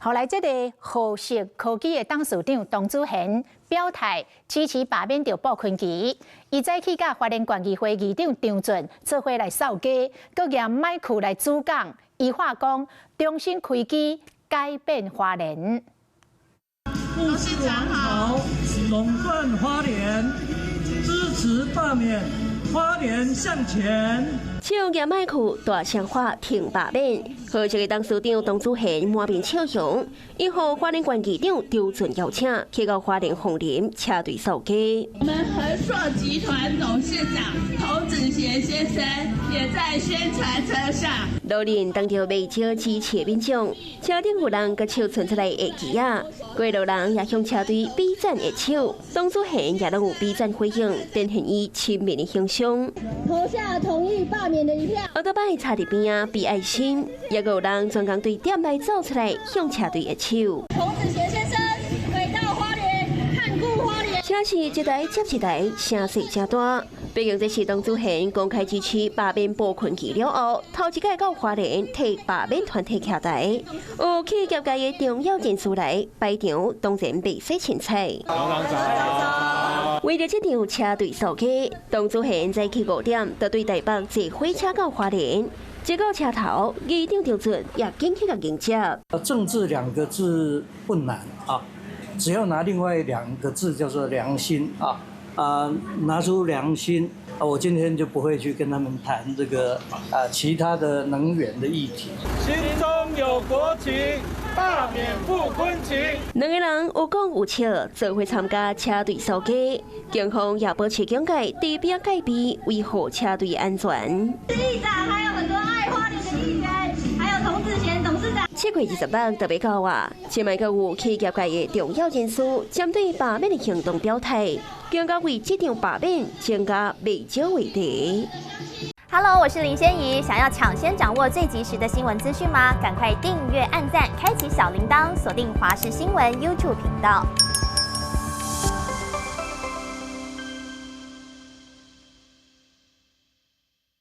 後來，這个禾碩科技的董事長董子賢表態支持罷免著布坤琪。伊早起佮花蓮縣議會議長張俊做伙來掃街，閣舉麥克來主講。伊話講，重新開機，改變花蓮。董事長好，壟斷花蓮，支持罷免，花蓮向前。手舉麥克大聲喊挺罷免，禾碩的董事長董子賢滿面笑容，伊予花蓮縣議長張俊邀請，去到花蓮鳳林車隊掃街。我們和碩集團董事長童子賢先生也在宣傳車上。路人當著袂少支持民眾，車頂有人閣手伸出來下旗仔，過路人也向車隊比讚揮手，董子賢也攏有比讚回應，展現伊親民的形象。投下同意罷免的一票。歐兜拜插佇邊仔比愛心，也有人專工對店內走出來向車隊揮手。童子賢先生回到花蓮，看顧花蓮。車是一台接一台，聲勢誠大。畢竟這是董子賢公開支持罷免布坤琪了後，頭一擺到花蓮替罷免團體徛台，有企業界的重要人士來擺場，當然袂使凊彩。為著這場車隊掃街，董子賢早起5點就對台北坐火車到花蓮，這個車頭議長張俊也緊去共迎接。政治兩個字不難啊，只要拿另外兩個字叫做良心啊。啊，拿出良心，我今天就不會去跟他們談這個啊其他的能源的議題。心中有國旗，罷免傅崐萁。兩個人有講有笑，做伙參加車隊掃街，警方也保持警戒，佇邊戒備，維護車隊安全。議長，還有很多愛花蓮的議員，還有童子賢董事長。7月26特別到啊，這擺閣有企業界的重要人士針對罷免的行動表態，更加為這場罷免增加袂少話題。 Hello，我是林仙怡，想要搶先掌握最及時的新聞資訊嗎？趕快訂閱、按讚、開啟小鈴鐺，鎖定華視新聞 YouTube 頻道。